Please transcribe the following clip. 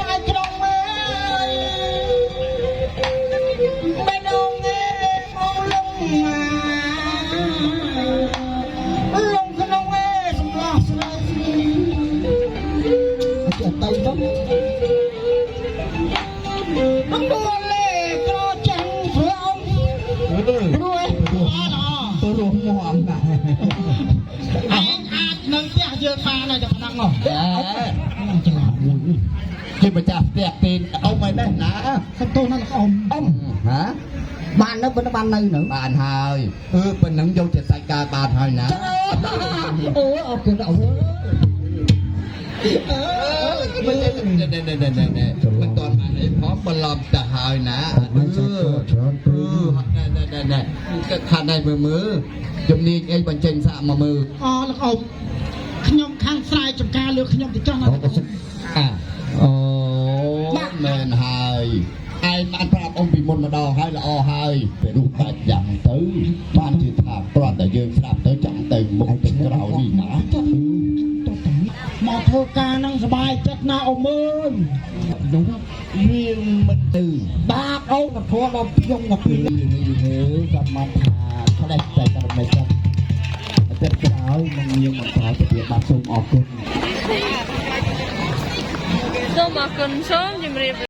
ថ្ងៃក្រុងអើយបេះដូងអើយមកលងលងក្នុងអើយសម្លាស់ស្រីអត់ទៅទៅអំបូលេក្រចាំងព្រោងរួយ ល្អល្អ ទៅរស់មាំណាស់ ឯងអាចនៅផ្ទះយើងបានហើយតែប៉ុណ្ណឹងហ៎ តែ ច្រឡំមួយ ជាម្ចាស់ផ្ទះទេអ៊ំឯនេះណា សុំទោសណាស់លោកអ៊ំ អ៊ំ ហ៎ បាននៅប៉ុន្តែបាននៅនៅ បានហើយអឺប៉ុណ្ណឹងយកជាសាច់ការបានហើយណា អូអរគុណអើ អឺមិនណែណែណែណែណែមិនតន់បានអីផងបន្លំទៅហើយណា មិនសាច់ច្រើនពេក ណែណែណែណែក៏ខាត់ដែរមើលមើលជំនាញអីបញ្ចេញសាកមកមើល អលោកអ៊ំខ្ញុំខាងស្រែចំការលើខ្ញុំទៅចោះណាលោកអ៊ំ អាអូមែនហើយឯងបានប្រាប់អ៊ំពីមុនម្ដងហើយល្អហើយពេលរូបបែបយ៉ាងទៅបានជាថាគ្រាន់តែយើងស្ដាប់ទៅចង់ទៅមុខទៅក្រោយនេះណា មកធ្វើការហ្នឹងសบายចិត្តណាស់អ៊ំអើយ នោះវាមិនទៅ បាទអូនធัวដល់ខ្ញុំដល់ពី ហេគាត់មកថាផ្លេសតែករណីគាត់តែក្រោយនឹងយើងបន្តទៅទៀតបាទសូមអរគុណ សូមអរគុណសូមជម្រាប។